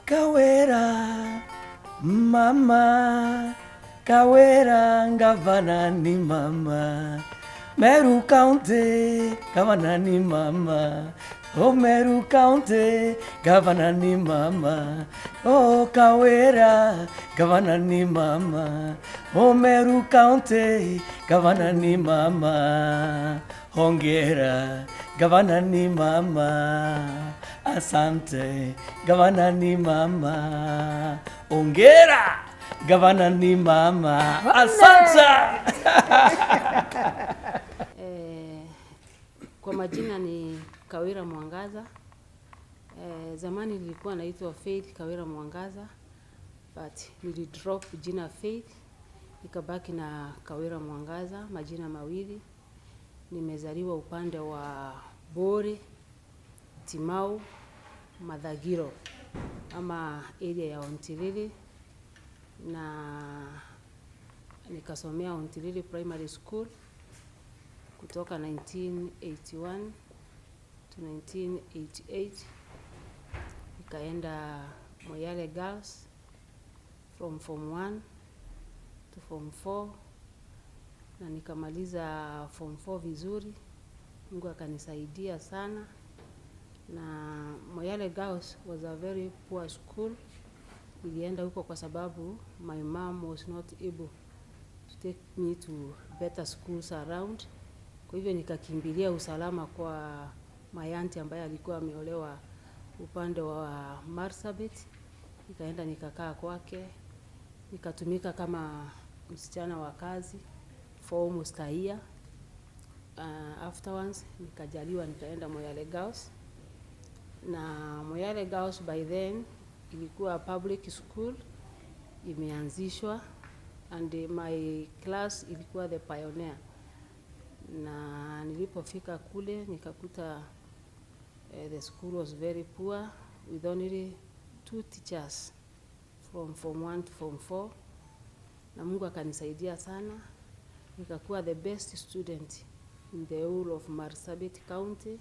Kawera mama, Kawera gavana ni mama, Meru County gavana ni mama, oh Meru County gavana ni mama, oh Kawera gavana ni mama, oh Meru County gavana ni mama, hongera gavana ni mama, asante gavana ni mama, hongera gavana ni mama, asante. Kwa majina ni Kawira Mwangaza. Zamani nilikuwa naitwa Faith Kawira Mwangaza, but nilidrop jina Faith nikabaki na Kawira Mwangaza, majina mawili. Nimezaliwa upande wa Bore, Timau, Mathagiro ama area ya Ontiriri, na nikasomea Ontiriri Primary School kutoka 1981 to 1988. Nikaenda Moyale Girls from form 1 to form 4 na nikamaliza form 4 vizuri. Mungu akanisaidia sana, na Moyale Girls was a very poor school. Nilienda huko kwa sababu my mom was not able to take me to better schools around. Kwa hivyo nikakimbilia usalama kwa my auntie ambaye alikuwa ameolewa upande wa Marsabit. Nikaenda nikakaa kwake, nikatumika kama msichana wa kazi for almost a year. Afterwards nikajaliwa nikaenda Moyale Girls, na Moyale Girls by then ilikuwa public school imeanzishwa, and my class ilikuwa the pioneer. Na nilipofika kule nikakuta the school was very poor with only two teachers from form 1 to form 4, na Mungu akanisaidia sana, nikakuwa the best student in the whole of Marsabit County,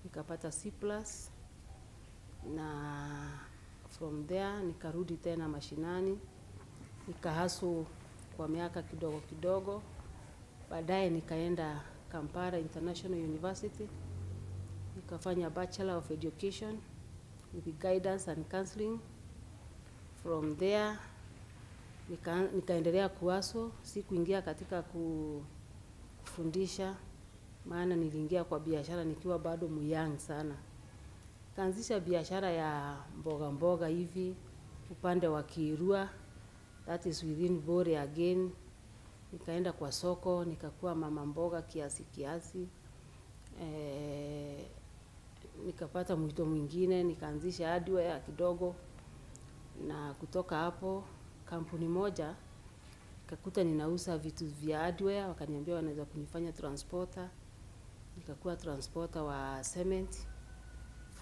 nikapata C+, na from there nikarudi tena mashinani, nikahustle kwa miaka kidogo kidogo. Baadaye nikaenda Kampala International University, nikafanya Bachelor of Education with guidance and counseling. From there nikaendelea kuhustle, sikuingia katika kufundisha, maana niliingia kwa biashara nikiwa bado myoung sana. Kaanzisha biashara ya mboga mboga hivi upande wa Kirua, that is within Bore again. Nikaenda kwa soko, nikakuwa mama mboga kiasi kiasi. Nikapata mwito mwingine, nikaanzisha hardware kidogo, na kutoka hapo kampuni moja nikakuta ninauza vitu vya hardware, wakaniambia wanaweza kunifanya transporter. Nikakuwa transporter wa cement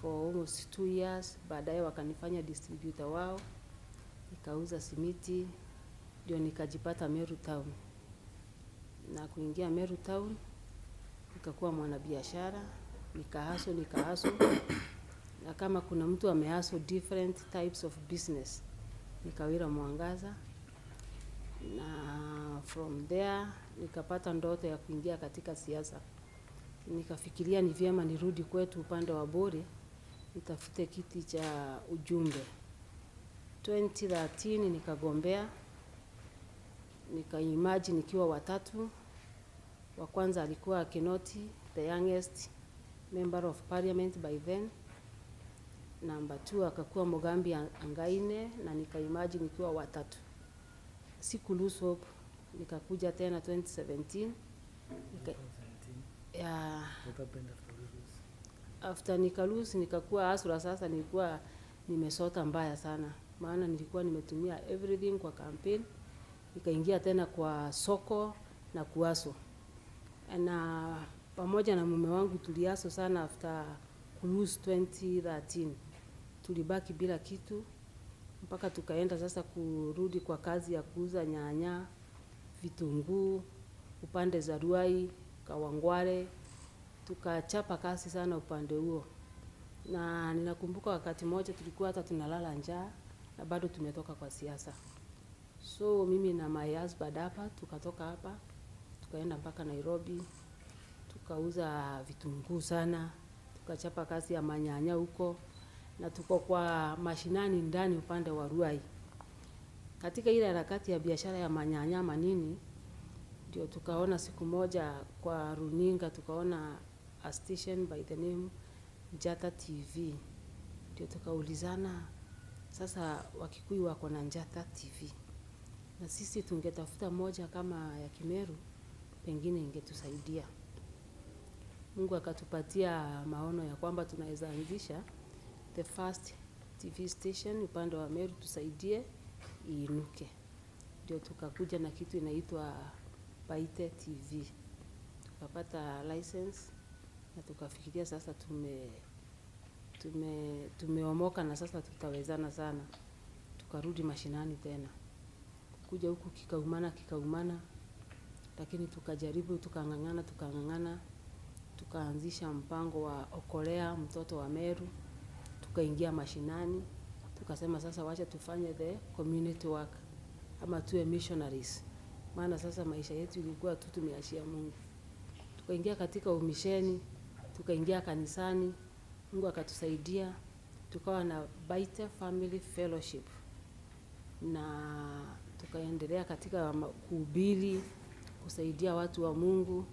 for almost 2 years. Baadaye wakanifanya distributor wao, nikauza simiti, ndio nikajipata Meru Town. Na kuingia Meru Town nikakuwa mwanabiashara, nikahustle nikahustle, na kama kuna mtu amehustle different types of business ni Kawira Mwangaza. Na from there nikapata ndoto ya kuingia katika siasa. Nikafikiria ni vyema nirudi kwetu upande wa Bore nitafute kiti cha ujumbe. 2013 nikagombea, nikaemerge nikiwa watatu. Wa kwanza alikuwa Kinoti, the youngest member of parliament by then. Number two akakuwa Mugambi Angaine na nikaemerge nikiwa watatu. Siku lose hope, nikakuja tena 2017 ya What happened after you lose? After nikalose nikakuwa hustler. Sasa nilikuwa nimesota mbaya sana, maana nilikuwa nimetumia everything kwa campaign, nikaingia tena kwa soko na kuhustle, na pamoja na mume wangu tulihustle sana. After kulose 2013 tulibaki bila kitu mpaka tukaenda sasa kurudi kwa kazi ya kuuza nyanya, vitunguu upande za Ruai, Kawangware, tukachapa kazi sana upande huo. Na ninakumbuka wakati mmoja tulikuwa hata tunalala njaa. na bado tumetoka kwa siasa. So mimi na my husband hapa tukatoka hapa tukaenda mpaka Nairobi, tukauza vitunguu sana, tukachapa kazi ya manyanya huko, na tuko kwa mashinani ndani upande wa Ruai. Katika ile harakati ya biashara ya manyanya manini, ndio tukaona siku moja kwa runinga tukaona a station by the name Njata TV. Ndio tukaulizana, sasa Wakikuyu wako na Njata TV na sisi tungetafuta moja kama ya Kimeru, pengine ingetusaidia. Mungu akatupatia maono ya kwamba tunaweza anzisha the first TV station upande wa Meru, tusaidie iinuke. Ndio tukakuja na kitu inaitwa Baite TV, tukapata license na tukafikiria sasa tumeomoka na sasa tutawezana sana. Tukarudi mashinani tena, kuja huku kikaumana kikaumana, lakini tukajaribu tukang'ang'ana tukang'ang'ana, tukaanzisha mpango wa Okolea mtoto wa Meru, tukaingia mashinani, tukasema sasa wacha tufanye the community work ama tuwe missionaries, maana sasa maisha yetu ilikuwa tu tumeachia Mungu. Tukaingia katika umisheni, tukaingia kanisani, Mungu akatusaidia, tukawa na Baite Family Fellowship na tukaendelea katika kuhubiri, kusaidia watu wa Mungu.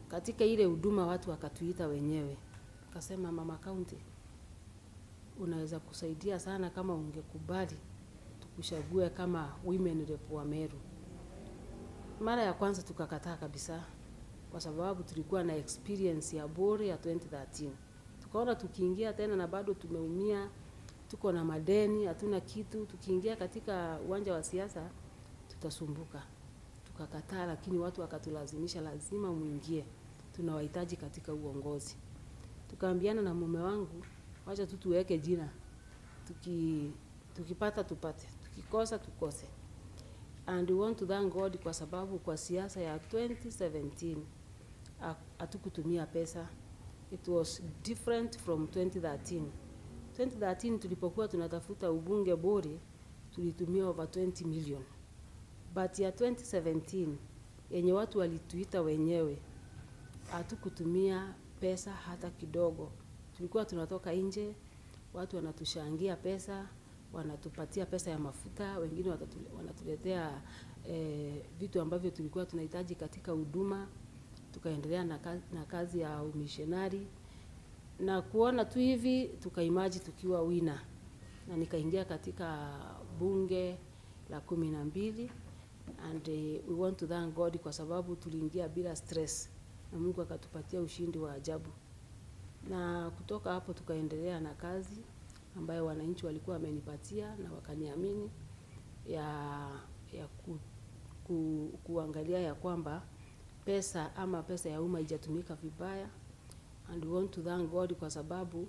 Katika ile huduma watu wakatuita wenyewe, akasema Mama County, unaweza kusaidia sana kama ungekubali tukuchague kama women rep wa Meru. Mara ya kwanza tukakataa kabisa, kwa sababu tulikuwa na experience ya bore ya 2013. Tukaona tukiingia tena na bado tumeumia, tuko na madeni, hatuna kitu, tukiingia katika uwanja wa siasa tutasumbuka. Tukakataa, lakini watu wakatulazimisha, lazima muingie, tunawahitaji katika uongozi. Tukaambiana na mume wangu, wacha tu tuweke jina, tukipata tupate, tukikosa tukose. And we want to thank God kwa sababu kwa siasa ya 2017 hatukutumia pesa. It was different from 2013. 2013 tulipokuwa tunatafuta ubunge bure tulitumia over 20 million. But ya 2017 yenye watu walituita wenyewe, hatukutumia pesa hata kidogo. Tulikuwa tunatoka nje, watu wanatushangia pesa, wanatupatia pesa ya mafuta, wengine wanatuletea vitu ambavyo tulikuwa tunahitaji katika huduma. Tukaendelea na kazi ya umishonari na kuona tu hivi tukaimaji tukiwa wina, na nikaingia katika bunge la 12 and we want to thank God kwa sababu tuliingia bila stress na Mungu akatupatia ushindi wa ajabu. Na kutoka hapo tukaendelea na kazi ambayo wananchi walikuwa wamenipatia na wakaniamini ya kuangalia ya kwamba pesa ama pesa ya umma haijatumika vibaya. And we want to thank God kwa sababu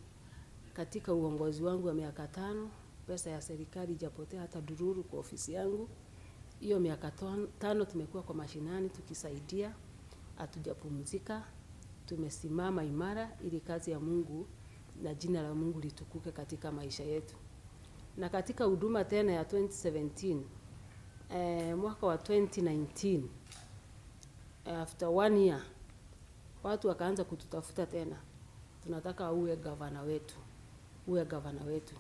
katika uongozi wangu wa miaka 5 pesa ya serikali haijapotea hata dururu kwa ofisi yangu. Hiyo miaka 5 tumekuwa kwa mashinani tukisaidia, hatujapumzika, tumesimama imara ili kazi ya Mungu na jina la Mungu litukuke katika maisha yetu. Na katika huduma tena ya 2017, mwaka wa 2019, after 1 year watu wakaanza kututafuta tena, tunataka uwe gavana wetu, uwe gavana wetu.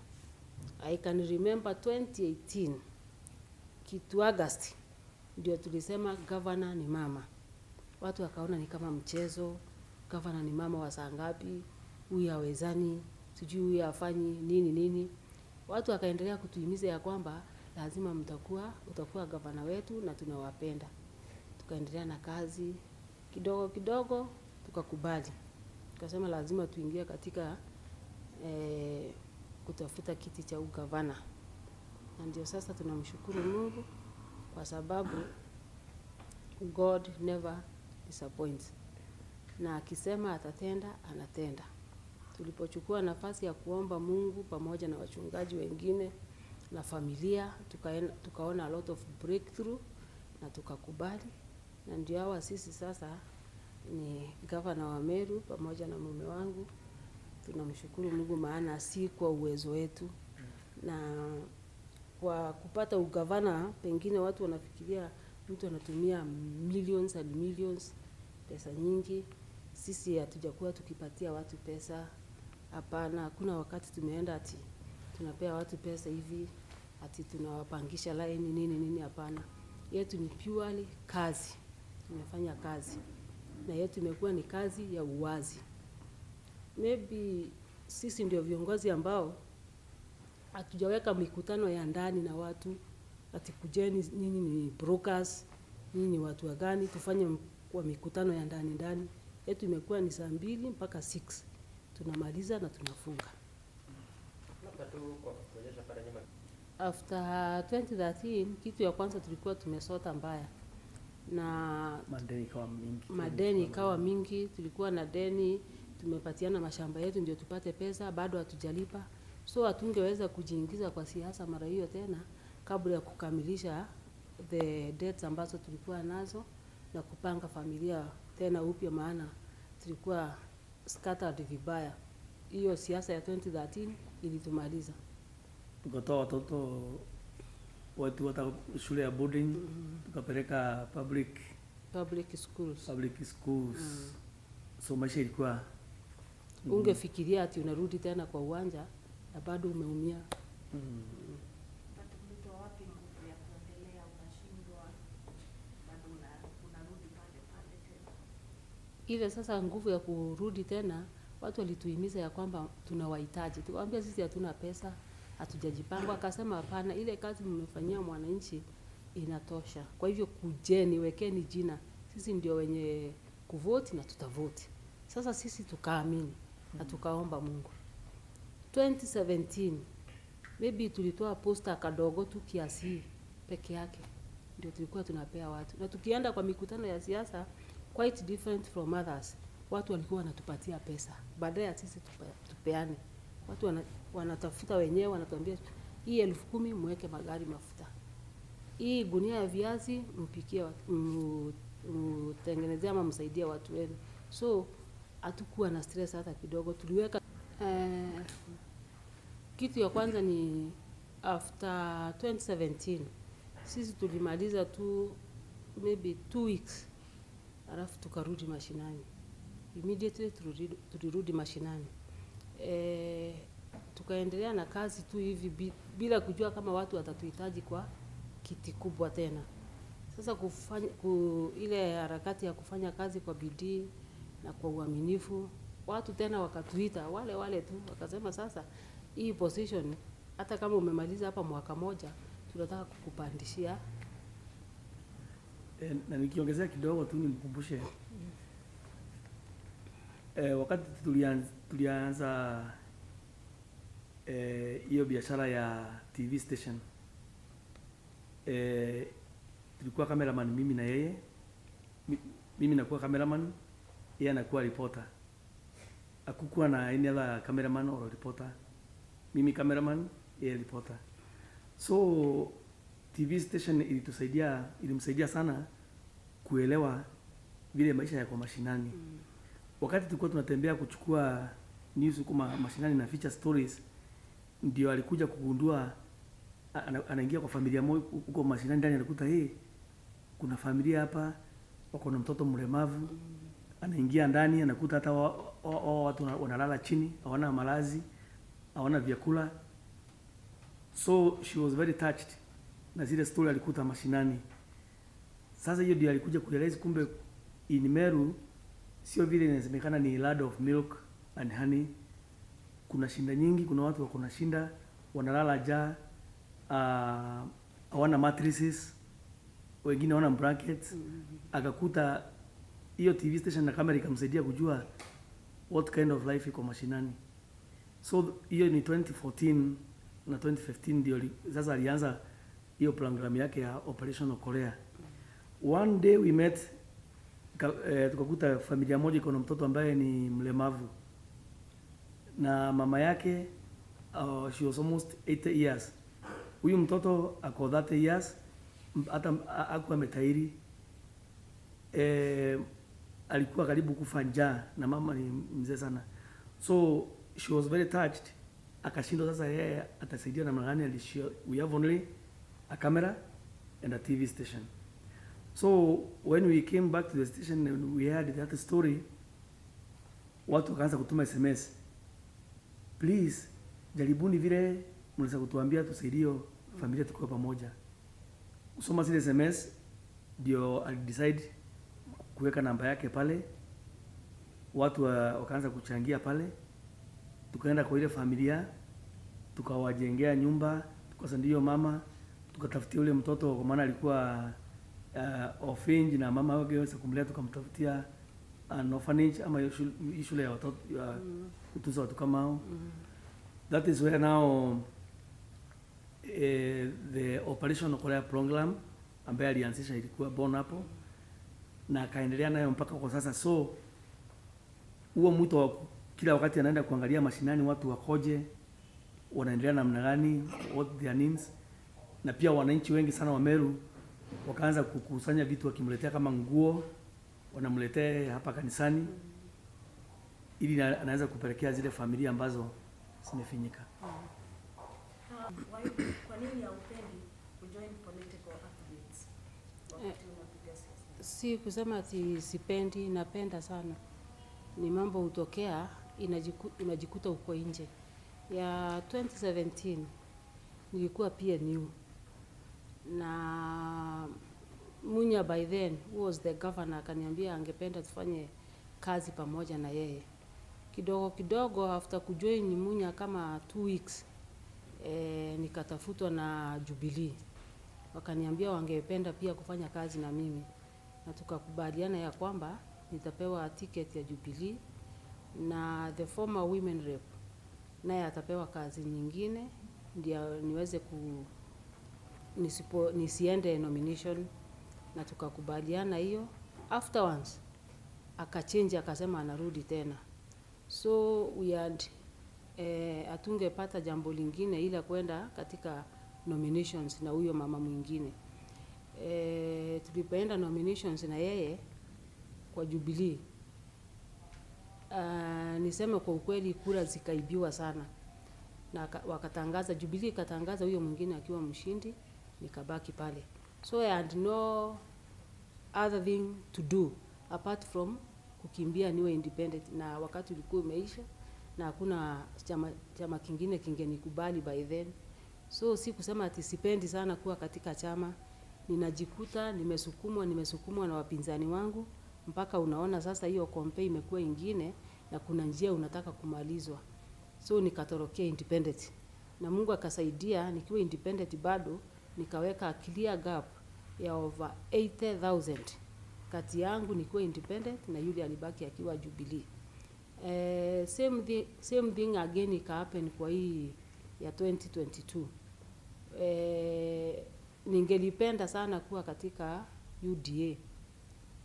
I can remember 2018 kitu August ndio tulisema gavana ni mama. Watu wakaona ni kama mchezo, gavana ni mama wa saa ngapi, huyu hawezani, sijui huyu hafanyi nini nini. Watu wakaendelea kutuhimiza ya kwamba lazima utakuwa gavana wetu na tunawapenda. Tukaendelea na kazi kidogo kidogo, tukakubali. Tukasema lazima tuingie katika kutafuta kiti cha ugavana. Na ndio sasa tunamshukuru Mungu kwa sababu God never disappoints. Na akisema atatenda, anatenda. Tulipochukua nafasi ya kuomba Mungu pamoja na wachungaji wengine na familia, tukaona a lot of breakthrough na tukakubali. Na ndio hawa sisi sasa ni gavana wa Meru pamoja na mume wangu. Tunamshukuru Mungu maana si kwa uwezo wetu. Na Kwa kupata ugavana, pengine watu wanafikiria mtu anatumia millions and millions, pesa nyingi. Sisi hatujakuwa tukipatia watu pesa, hapana. Hakuna wakati tumeenda ati tunapea watu pesa hivi ati tunawapangisha line nini nini, hapana. Yetu ni purely kazi, tumefanya kazi na yetu imekuwa ni kazi ya uwazi. Maybe sisi ndio viongozi ambao hatujaweka mikutano ya ndani na watu ati kujeni nyinyi ni brokers, nyinyi ni watu wa gani, tufanye kwa mikutano ya ndani ndani. Yetu imekuwa ni saa 2 mpaka 6 tunamaliza na tunafunga. Labda tu kwa kuonyesha pale nyuma. After 2013, kitu ya kwanza tulikuwa tumesota mbaya na Madeni ikawa mingi. Madeni ikawa mingi. Tulikuwa na deni, tumepatiana mashamba yetu ndio tupate pesa, bado hatujalipa. So hatungeweza kujiingiza kwa siasa mara hiyo tena kabla ya kukamilisha the debts ambazo tulikuwa nazo na kupanga familia tena upya, maana tulikuwa scattered vibaya. Hiyo siasa ya 2013 ilitumaliza. Tukatoa watoto wetu hata shule ya boarding, tukapeleka public Public schools. Public schools. So maisha ilikuwa Ungefikiria ati unarudi tena kwa uwanja na bado umeumia. But ulitoa wapi nguvu ya kuendelea? Unashindwa, bado unarudi pale pale tena? Ile sasa nguvu ya kurudi tena, watu walituhimiza ya kwamba tunawahitaji. Tukawaambia sisi hatuna pesa, hatujajipanga. Akasema hapana, ile kazi mmefanyia mwananchi inatosha. Kwa hivyo kujeni, wekeni jina, sisi ndio wenye kuvoti na tutavoti. Sasa sisi tukaamini na tukaomba Mungu. 2017 maybe tulitoa poster kadogo tu kiasi peke yake ndio tulikuwa tunapea watu, na tukienda kwa mikutano ya siasa, quite different from others, watu walikuwa wanatupatia pesa baadaye ya sisi tupeane. Watu wanatafuta wenyewe, wanatuambia hii 10,000 mweke magari mafuta, hii gunia ya viazi mpikie, mtengenezee ama msaidie watu wenu. So hatukuwa na stress hata kidogo. Tuliweka kitu ya kwanza ni after 2017 sisi tulimaliza tu maybe 2 weeks, alafu tukarudi mashinani immediately. Tulirudi mashinani, tukaendelea na kazi tu hivi bila kujua kama watu watatuhitaji kwa kiti kubwa tena. Sasa ile harakati ya kufanya kazi kwa bidii na kwa uaminifu, watu tena wakatuita wale wale tu, wakasema sasa hii position, hata kama umemaliza hapa mwaka moja, tunataka kukupandishia. Na nikiongezea kidogo tu nimkumbushe, wakati tulianza hiyo biashara ya TV station, tulikuwa cameraman mimi na yeye. Mimi nakuwa cameraman, yeye anakuwa reporter. Hakukuwa na any other cameraman or reporter. Mimi cameraman, yeye reporter. So TV station ilitusaidia, ilimsaidia sana kuelewa vile maisha yako mashinani. Wakati tulikuwa tunatembea kuchukua news huko mashinani na feature stories, ndio alikuja kugundua, anaingia kwa familia moja huko mashinani ndani, anakuta hii kuna familia hapa wako na mtoto mlemavu. Anaingia ndani anakuta hata watu wanalala chini, hawana malazi, hawana vyakula. So she was very touched na zile story alikuta mashinani. Sasa hiyo ndio alikuja kurealize kumbe in Meru sio vile inasemekana ni land of milk and honey. Kuna shinda nyingi, kuna watu wako na shinda, wanalala njaa, hawana mattresses, wengine hawana blankets. Akakuta hiyo TV station na kamera ikamsaidia kujua what kind of life iko mashinani. So hiyo ni 2014 na 2015 ndio sasa alianza hiyo program yake ya Operation Okolea. One day we met tukakuta familia moja iko na mtoto ambaye ni mlemavu na mama yake, she was almost 80 years. Huyu mtoto ako 30 years, hata hakuwa ametairi. Alikuwa karibu kufa njaa na mama ni mzee sana. So she was very touched. Akashindwa sasa yeye atasaidia namna gani? Alishia, we have only a camera and a TV station. So when we came back to the station and we had that story, watu wakaanza kutuma SMS, "Please jaribuni vile mnaweza kutuambia tusaidie familia tukiwa pamoja." Kusoma zile SMS ndio alidecide kuweka namba yake pale, watu wakaanza kuchangia pale, tukaenda kwa ile familia tukawajengea nyumba, tukasaidia mama, tukatafutia ule mtoto kwa maana alikuwa orphanage na mama wake waweza kumlea, tukamtafutia an orphanage ama hiyo shule ya watoto ya kutunza watu kama hao. That is where now the Operation Okolea program ambaye alianzisha ilikuwa born hapo na akaendelea nayo mpaka kwa sasa. So huo mwito wa kila wakati anaenda kuangalia mashinani watu wakoje, wanaendelea namna gani, what their needs, na pia wananchi wengi sana wa Meru wakaanza kukusanya vitu wakimletea kama nguo, wanamletea hapa kanisani ili anaweza kupelekea zile familia ambazo zimefinyika. Kwa nini haupendi kujoin political activities wakati unapiga siasa? Si kusema ati sipendi, napenda sana. Ni mambo hutokea, unajikuta uko nje. Ya 2017 nilikuwa PNU na Munya by then who was the governor akaniambia angependa tufanye kazi pamoja na yeye. Kidogo kidogo after kujoin Munya kama 2 weeks, nikatafutwa na Jubilee, wakaniambia wangependa pia kufanya kazi na mimi, na tukakubaliana ya kwamba nitapewa ticket ya Jubilee na the former women rep naye atapewa kazi nyingine ndio niweze ku nisipo, nisiende nomination, na tukakubaliana hiyo. Afterwards akachange akasema anarudi tena, so we had hatungepata jambo lingine ila kwenda katika nominations na huyo mama mwingine. Tulipoenda nominations na yeye kwa Jubilee, niseme kwa ukweli kura zikaibiwa sana na wakatangaza, Jubilee ikatangaza huyo mwingine akiwa mshindi, nikabaki pale. So I had no other thing to do apart from kukimbia niwe independent, na wakati ulikuwa umeisha na hakuna chama kingine kingenikubali by then. So si kusema ati sipendi sana kuwa katika chama, ninajikuta nimesukumwa na wapinzani wangu mpaka unaona sasa hiyo kompe imekuwa ingine na kuna njia unataka kumalizwa. So nikatorokea independent na Mungu akasaidia, nikiwa independent bado nikaweka clear gap ya over 80,000 kati yangu nikiwa independent na yule alibaki akiwa Jubilee. Same thing again ika happen kwa hii ya 2022. Ningelipenda sana kuwa katika UDA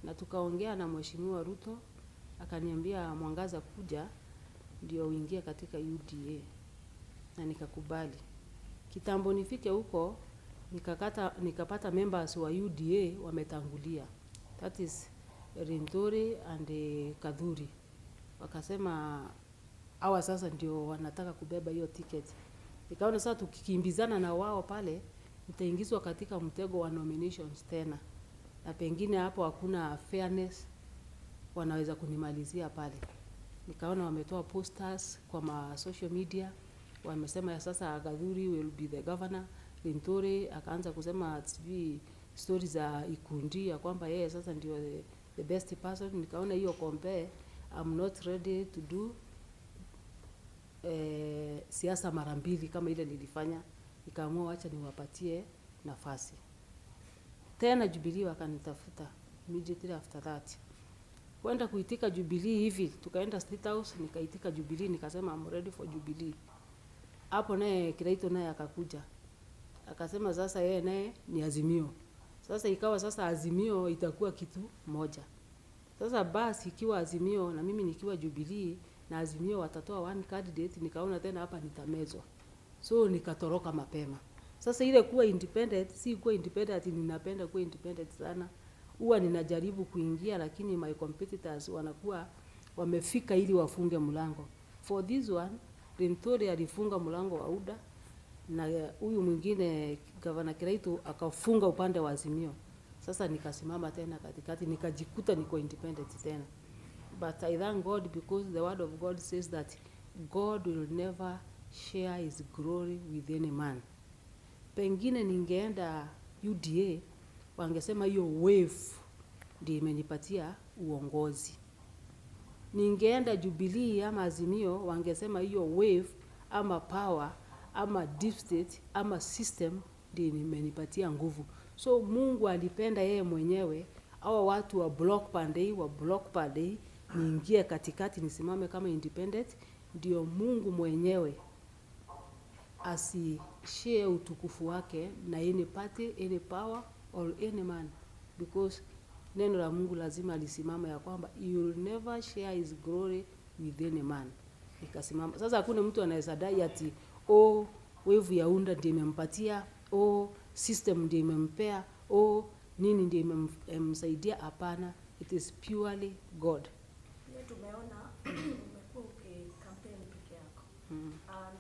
na tukaongea na Mheshimiwa Ruto akaniambia, "Mwangaza, kuja ndio uingie katika UDA," na nikakubali. Kitambo nifike huko nikapata members wa UDA wametangulia, that is Linturi and Kathuri, wakasema hawa sasa ndio wanataka kubeba hiyo ticket. Nikaona sasa tukikimbizana na wao pale nitaingizwa katika mtego wa nominations tena, na pengine hapo hakuna fairness, wanaweza kunimalizia pale. Nikaona wametoa posters kwa ma social media, wamesema ya sasa Gathuri will be the governor. Linturi akaanza kusema sijui stori za Ikundi ya kwamba yeye sasa ndio the best person. Nikaona hiyo compare, I'm not ready to do siasa mara mbili kama ile nilifanya. Nikaamua wacha niwapatie nafasi tena. Jubilee wakanitafuta immediately after that kwenda kuitika Jubilee hivi, tukaenda State House, nikaitika Jubilee, nikasema I'm ready for Jubilee. Hapo naye Kiraito naye akakuja akasema sasa yeye naye ni Azimio. Sasa ikawa sasa Azimio itakuwa kitu moja. Sasa basi ikiwa Azimio na mimi nikiwa Jubilee na Azimio watatoa one candidate, nikaona tena hapa nitamezwa, so nikatoroka mapema. Sasa ile kuwa independent, si kuwa independent ati ninapenda kuwa independent sana. Huwa ninajaribu kuingia, lakini my competitors wanakuwa wamefika ili wafunge mlango. For this one Linturi alifunga mlango wa UDA na huyu mwingine Gavana Kiraitu akafunga upande wa Azimio. Sasa nikasimama tena katikati, nikajikuta niko independent tena. But I thank God because the word of God says that God will never share his glory with any man. Pengine ningeenda UDA wangesema hiyo wave ndio imenipatia uongozi. Ningeenda Jubilee ama Azimio wangesema hiyo wave ama power ama deep state ama system ndio imenipatia nguvu. So Mungu alipenda yeye mwenyewe hawa watu wa block pande hii wa block pande hii, niingie katikati nisimame kama independent, ndio Mungu mwenyewe asishare utukufu wake na any party, any power or any man, because neno la Mungu lazima lisimame ya kwamba he will never share his glory with any man. Ikasimama. Sasa hakuna mtu anaweza dai ati oh, wave ya UNDA ndio imempatia, oh, system ndio imempea, oh, nini ndio imemsaidia. Hapana, it is purely God. Pia tumeona umekuwa ukikampeni peke yako. And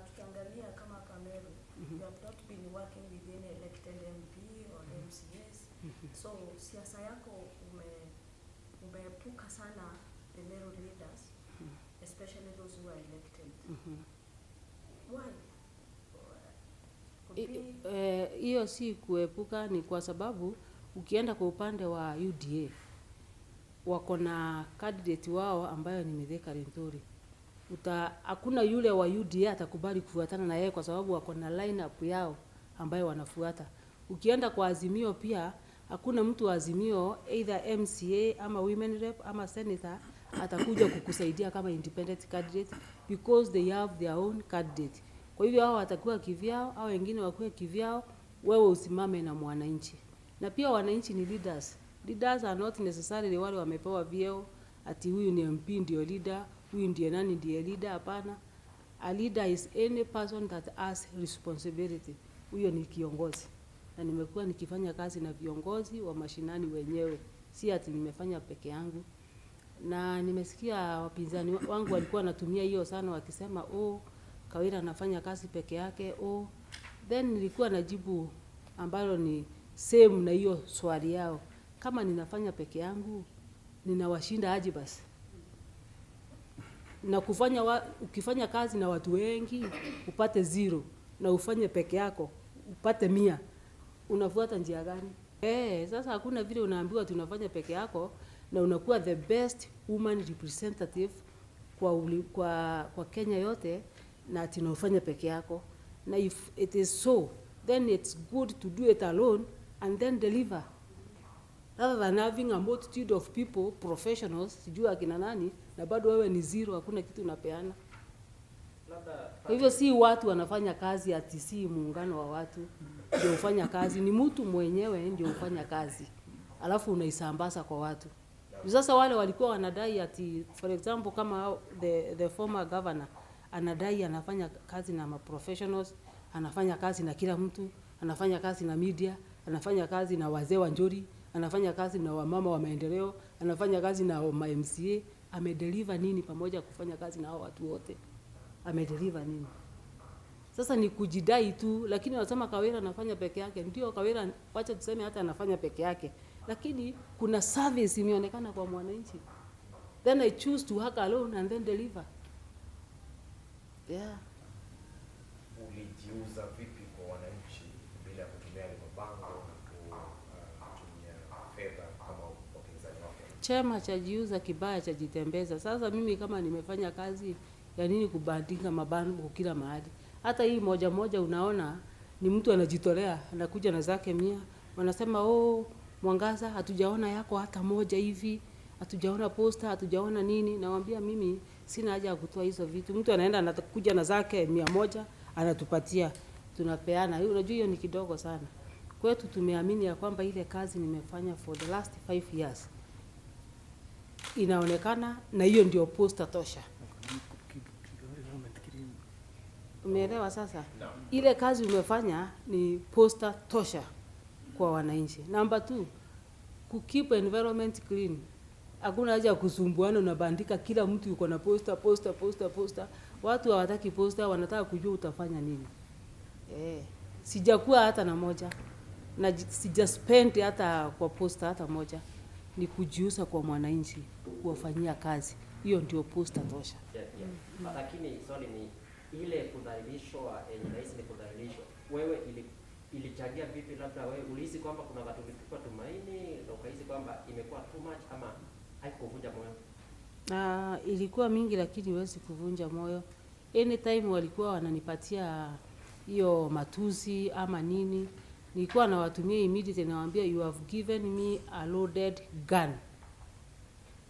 tukiangalia kama hapa Meru, you have not been working with any elected MP or MCAs. So siasa yako umeepuka sana the Meru leaders, especially those who are elected. Why? Could be Hiyo si kuepuka, ni kwa sababu ukienda kwa upande wa UDA wako na candidate wao ambayo ni Mithika Linturi. Hakuna yule wa UDA atakubali kufuatana na yeye kwa sababu wako na lineup yao ambayo wanafuata. Ukienda kwa Azimio pia hakuna mtu wa Azimio either MCA ama women rep ama senator atakuja kukusaidia kama independent candidate because they have their own candidate. Kwa hivyo hao watakuwa kivyao, hao wengine wakuwe kivyao, wewe usimame na mwananchi. Na pia wananchi ni leaders. Leaders are not necessarily wale wamepewa vyeo ati huyu ni MP ndio leader, huyu ndiye nani ndiye leader. Hapana. A leader is any person that has responsibility. Huyo ni kiongozi. Na nimekuwa nikifanya kazi na viongozi wa mashinani wenyewe, si ati nimefanya peke yangu. Na nimesikia wapinzani wangu walikuwa wanatumia hiyo sana wakisema, oh, Kawira anafanya kazi peke yake, oh. Then nilikuwa najibu ambalo ni same na hiyo swali yao. Kama ninafanya peke yangu, ninawashinda aje basi? Na ukifanya kazi na watu wengi upate 0 na ufanye peke yako upate 100, unafuata njia gani? Sasa hakuna vile unaambiwa tunafanya peke yako na unakuwa the best woman representative kwa Kenya yote na ati unafanya peke yako. Na if it is so, then it's good to do it alone and then deliver, rather than having a multitude of people, professionals, sijui akina nani, na bado wewe ni zero, hakuna kitu unapeana. Labda Kwa hivyo si watu wanafanya kazi ati si muungano wa watu ndio ufanya kazi, ni mtu mwenyewe ndio ufanya kazi, alafu unaisambaza kwa watu. Sasa wale walikuwa wanadai ati for example kama the former governor anadai anafanya kazi na ma professionals, anafanya kazi na kila mtu, anafanya kazi na media, anafanya kazi na wazee wa Njuri, anafanya kazi na wamama wa maendeleo, anafanya kazi na ma MCA. Amedeliver nini pamoja kufanya kazi na hao watu wote? Amedeliver nini? Sasa ni kujidai tu, lakini wanasema Kawira anafanya peke yake. Ndio Kawira, wacha tuseme hata anafanya peke yake, lakini kuna service imeonekana kwa mwananchi. Then I choose to work alone and then deliver. Yeah. Ulijiuza vipi kwa wananchi bila kutumia yale mabango na kutumia fedha kama wapinzani wako? Chema chajiuza, kibaya chajitembeza. Sasa mimi kama nimefanya kazi ya nini kubandika mabango kila mahali? Hata hii moja moja unaona ni mtu anajitolea, anakuja na zake 100, wanasema oh, Mwangaza hatujaona yako hata moja hivi, hatujaona posta, hatujaona nini. Nawaambia mimi sina haja ya kutoa hizo vitu. Mtu anaenda anakuja na zake 100 anatupatia, tunapeana. Unajua hiyo ni kidogo sana. Kwetu tumeamini ya kwamba ile kazi nimefanya for the last 5 years inaonekana, na hiyo ndio posta tosha. Umeelewa sasa? Ile kazi umefanya ni posta tosha kwa wananchi. Number 2, ku keep environment clean. Hakuna haja ya kusumbuana, unabandika kila mtu yuko na posta, posta, posta, posta. Watu hawataki poster, wanataka kujua utafanya nini. Sijakuwa hata na moja na sija spend hata kwa poster hata moja. Ni kujiuza kwa mwananchi, kuwafanyia kazi. Hiyo ndio poster tosha. Yeah. Lakini swali ni ile kudhalilishwa, yenye nahisi ni kudhalilishwa, wewe ilichangia vipi? Labda wewe ulihisi kwamba kuna watu ulitupa tumaini na ukahisi kwamba imekuwa too much ama haikuvunja moyo? Ilikuwa mingi lakini huwezi kuvunja moyo. Anytime walikuwa wananipatia hiyo matusi ama nini, nilikuwa nawatumia immediately, nawaambia you have given me a loaded gun.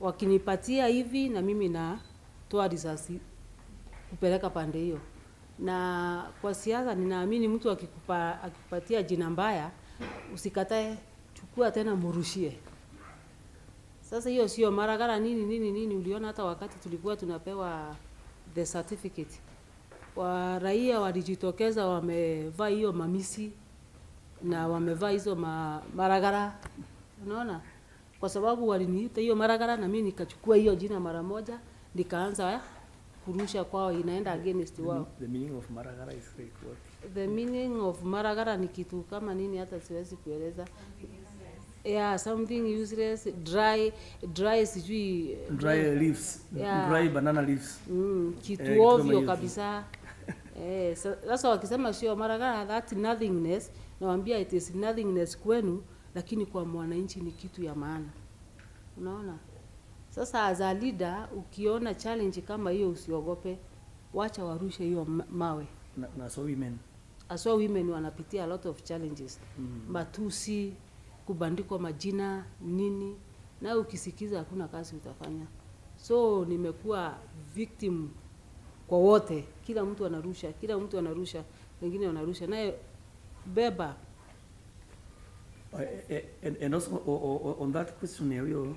Wakinipatia hivi na mimi natoa risasi kupeleka pande hiyo. Na kwa siasa ninaamini mtu akikupatia jina mbaya usikatae, chukua tena murushie. Sasa hiyo sio maragara nini nini nini. Uliona hata wakati tulikuwa tunapewa the certificate, wa raia walijitokeza wamevaa hiyo mamisi na wamevaa hizo maragara, unaona, kwa sababu waliniita hiyo maragara na mimi nikachukua hiyo jina mara moja nikaanza kurusha kwao, inaenda against wao. The meaning of maragara is like what? The meaning of maragara ni kitu kama nini, hata siwezi kueleza. Yeah, something useless, dry, dry sijui Dry leaves. Yeah. Dry banana leaves. Kitu Kitu kama ovyo hiyo tu. kabisa. Sasa wakisema sio maragara, that nothingness, nawaambia it is nothingness kwenu, lakini kwa mwananchi ni kitu ya maana. Unaona? Sasa as a leader ukiona challenge kama hiyo usiogope, wacha warushe hiyo mawe. Na so women. Aswa women wanapitia a lot of challenges. Matusi, kubandikwa majina, nini. Na ukisikiza hakuna kazi utafanya. So nimekuwa victim kwa wote. Kila mtu anarusha, kila mtu anarusha, wengine wanarusha. Naye beba. And also on that question ya hiyo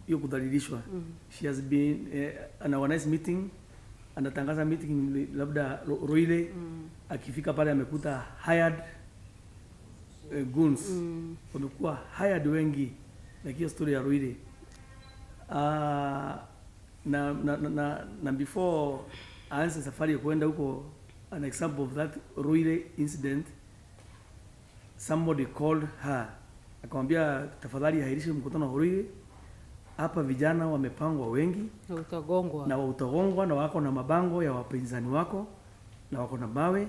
hiyo kudhalilishwa. She has been ana organize meeting, anatangaza meeting labda Ruiru, akifika pale amekuta hired goons. Wamekuwa hired wengi, na hiyo story ya Ruiru. Na before aanze safari ya kuenda huko, an example of that Ruiru incident, somebody called her akamwambia tafadhali ahirishe mkutano wa Ruiru, hapa vijana wamepangwa wengi na utagongwa, na utagongwa, na wako na mabango ya wapinzani wako na wako na mawe,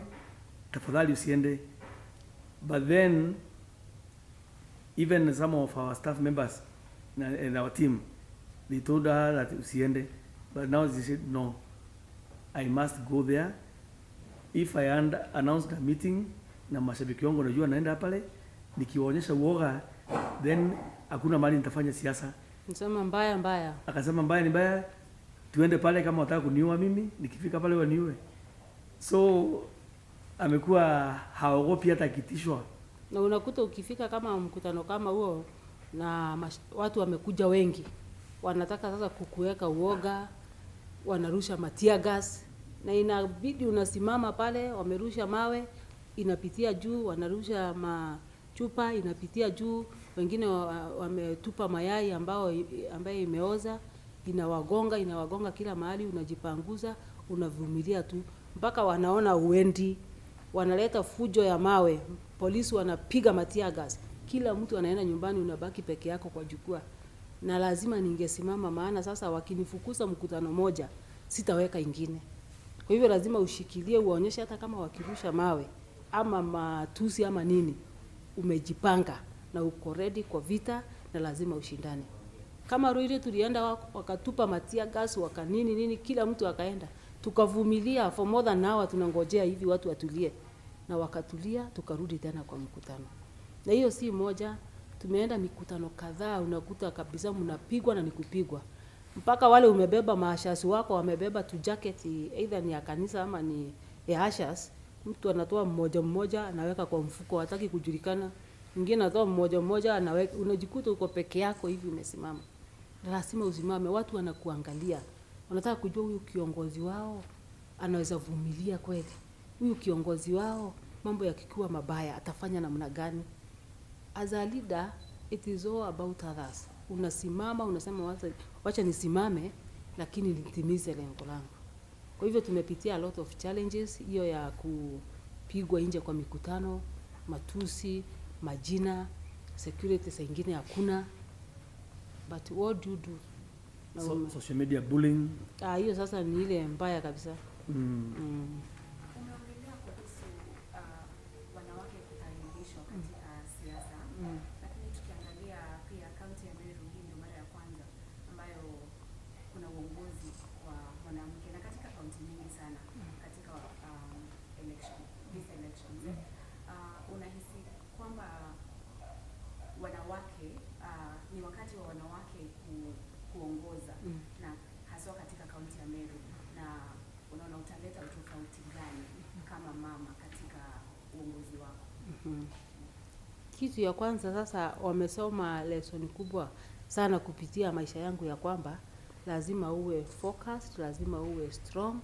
tafadhali usiende. But then even some of our staff members in our team, they told her that usiende, but now she said no, I must go there. If I announced a meeting na mashabiki wangu wanajua naenda pale, nikiwaonyesha uoga then hakuna mahali nitafanya siasa. Nisema mbaya mbaya. Akasema mbaya ni mbaya, tuende pale, kama wataka kuniua mimi, nikifika pale waniue. So amekuwa haogopi hata akitishwa. Na unakuta ukifika kama mkutano kama huo na watu wamekuja wengi, wanataka sasa kukuweka uoga, wanarusha tear gas, na inabidi unasimama pale, wamerusha mawe inapitia juu, wanarusha machupa inapitia juu, wengine wametupa mayai ambayo imeoza, inawagonga kila mahali, unajipanguza, unavumilia tu mpaka wanaona uendi, wanaleta fujo ya mawe, polisi wanapiga tear gas, kila mtu anaenda nyumbani, unabaki peke yako kwa jukwaa. Na lazima ningesimama, maana sasa wakinifukuza mkutano moja sitaweka ingine. Kwa hivyo lazima ushikilie, uonyeshe hata kama wakirusha mawe ama matusi ama nini, umejipanga na uko ready kwa vita na lazima ushindane. Kama Ruiru tulienda wakatupa tear gas, waka nini nini, kila mtu akaenda. Tukavumilia for more than an hour, tunangojea hivi watu watulie. Na wakatulia, tukarudi tena kwa mkutano. Na hiyo si moja, tumeenda mikutano kadhaa, unakuta kabisa mnapigwa na ni kupigwa. Mpaka wale umebeba maashasi wako, wamebeba tu jacket, either ni ya kanisa ama ni ya ushers. Mtu anatoa mmoja mmoja anaweka kwa mfuko, hataki kujulikana. Mwingine anatoa mmoja mmoja anaweka, unajikuta uko peke yako hivi umesimama. Lazima usimame, watu wanakuangalia. Wanataka kujua huyu kiongozi wao anaweza vumilia kweli. Huyu kiongozi wao mambo yakikuwa mabaya atafanya namna gani? As a leader, it is all about others. Unasimama, unasema wacha nisimame lakini nitimize lengo langu. Kwa hivyo tumepitia a lot of challenges, hiyo ya kupigwa nje kwa mikutano, matusi, majina, security saa ingine hakuna. But what do you do? Na Social media bullying. Ah, hiyo sasa ni ile mbaya kabisa. Umeongelea kuhusu wanawake kudhalilishwa katika siasa, lakini tukiangalia pia kaunti ya Meru, hii ndio mara ya kwanza ambayo kuna uongozi wa mwanamke, na katika kaunti nyingi sana katika election, these elections. Unahisi kwamba wanawake ni wakati wa wanawake kuongoza na haswa katika kaunti ya Meru, na unaona utaleta utofauti gani kama mama katika uongozi wako? Kitu ya kwanza sasa, wamesoma lesson kubwa sana kupitia maisha yangu ya kwamba lazima uwe focused, lazima uwe strong,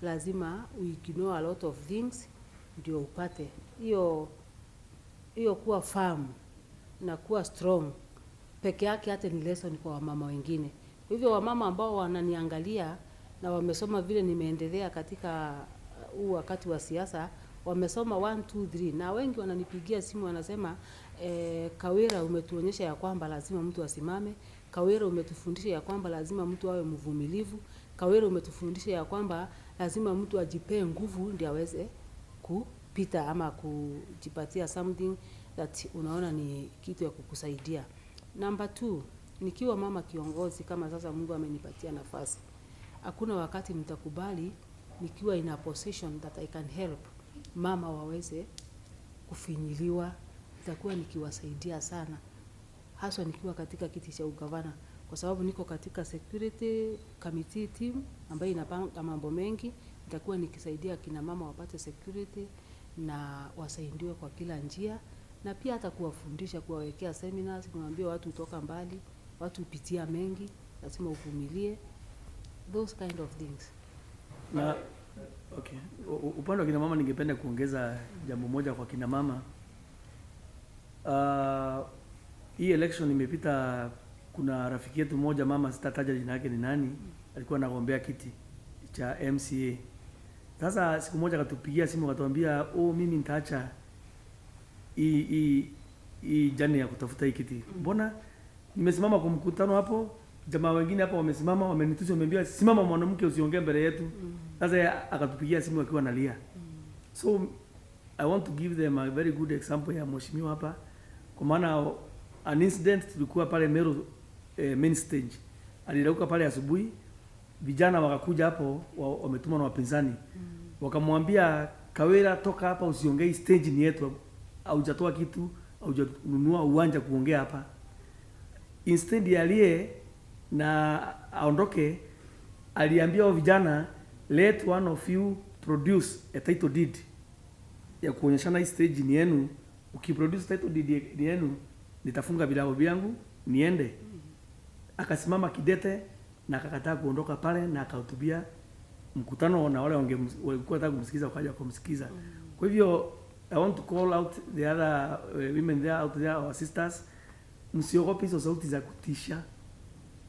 lazima uignore a lot of things ndio upate hiyo hiyo. Kuwa firm na kuwa strong peke yake hata ni lesson kwa wamama wengine. Kwa hivyo wamama ambao wananiangalia na wamesoma vile nimeendelea katika huu wakati wa siasa, wamesoma 1 2 3, na wengi wananipigia simu wanasema, "Kawira, umetuonyesha ya kwamba lazima mtu asimame. Kawira, umetufundisha ya kwamba lazima mtu awe mvumilivu. Kawira, umetufundisha ya kwamba lazima mtu ajipee nguvu ndio aweze kupita ama kujipatia something that unaona ni kitu ya kukusaidia." Number two, nikiwa mama kiongozi kama sasa Mungu amenipatia nafasi, hakuna wakati nitakubali nikiwa in a position that I can help mama waweze kufinyiliwa. Nitakuwa nikiwasaidia sana, haswa nikiwa katika kiti cha ugavana, kwa sababu niko katika security committee team ambayo inapanga mambo mengi. Nitakuwa nikisaidia kina mama wapate security na wasaidiwe kwa kila njia, na pia hata kuwafundisha, kuwawekea seminars, kuwaambia watu hutoka mbali, watu hupitia mengi, lazima uvumilie, those kind of things. Na okay, upande wa kina mama ningependa kuongeza jambo moja kwa kina mama. Hii election imepita, kuna rafiki yetu mmoja mama, sitataja jina yake ni nani, alikuwa anagombea kiti cha MCA. Sasa siku moja akatupigia simu akatuambia, "Oh, mimi nitaacha hii journey ya kutafuta hii kiti. Mbona nimesimama kwa mkutano hapo, jamaa wengine hapa wamesimama, wamenitusi, wameniambia simama mwanamke, usiongee mbele yetu." Sasa yeye akatupigia simu akiwa analia. So I want to give them a very good example ya mheshimiwa hapa, kwa maana an incident tulikuwa pale Meru main stage, alirauka pale asubuhi, vijana wakakuja hapo wametumwa na wapinzani, wakamwambia, "Kawira, toka hapa, usiongee, stage ni yetu, haujatoa kitu, haujanunua uwanja kuongea hapa." Instead alie na aondoke, aliambia hao vijana, "Let one of you produce a title deed ya kuonyeshana hii stage ni yenu. Ukiproduce title deed ni yenu, nitafunga virago vyangu niende." Akasimama kidete na akakataa kuondoka pale na akahutubia mkutano, na wale walikuwa wanataka kumsikiza wakaja kumsikiza. Kwa hivyo I want to call out the other women there out there, our sisters, msiogope hizo sauti za kutisha,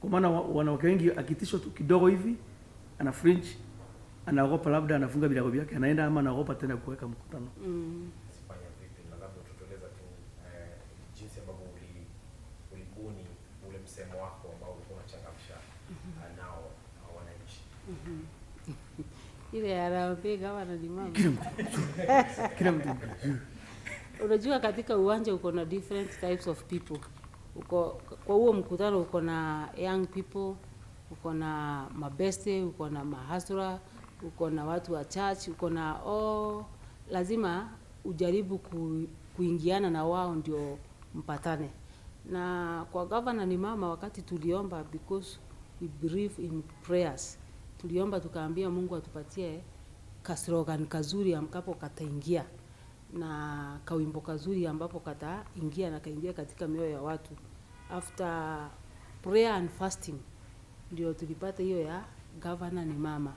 kwa maana wanawake wengi akitishwa tu kidogo hivi ana flinch, anaogopa, labda anafunga virago vyake anaenda, ama anaogopa tena kuweka mkutano. Zifanya vipi, na labda utueleza tu jinsi ambavyo ulibuni ule msemo wako ambao ulikuwa unachangamsha nao wananchi. Ile harambee gavana ni mama. Kila mtu, kila mtu. Unajua katika uwanja uko na different types of people. Uko kwa huo mkutano uko na young people, uko na mabeste, uko na mahasura, uko na watu wa church, uko na all. Lazima ujaribu kuingiana na wao ndio mpatane. Na kwa gavana ni mama, wakati tuliomba, because we believe in prayers, tuliomba tukaambia Mungu atupatie kaslogan kazuri ambapo kataingia na kawimbo kazuri ambapo kataingia na kaingia katika mioyo ya watu. After prayer and fasting ndio tulipata hiyo ya gavana ni mama,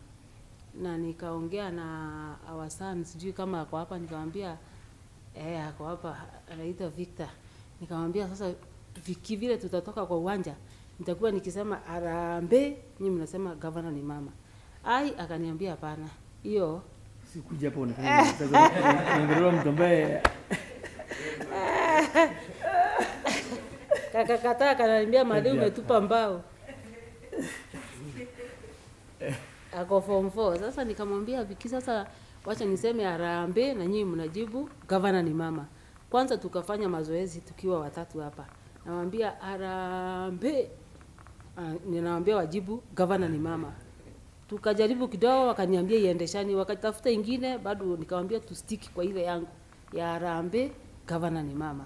na nikaongea na our son, sijui kama ako hapa, nikamwambia, ako hapa, anaitwa Victor. Nikamwambia sasa viki vile tutatoka kwa uwanja, nitakuwa nikisema harambee, nyinyi mnasema gavana ni mama. Ai, akaniambia hapana. Hiyo sikuja hapo unafanya sasa unaongelea mtu ambaye kakakataa, akaniambia madhi umetupa mbao. Ako form 4. Sasa nikamwambia Viki, sasa wacha niseme harambee na nyinyi mnajibu gavana ni mama. Kwanza tukafanya mazoezi tukiwa watatu hapa. Nawaambia harambee. Ninawaambia wajibu gavana ni mama. Tukajaribu kidogo, wakaniambia iendeshani, wakatafuta ingine bado nikamwambia tustiki kwa ile yangu ya harambee gavana ni mama.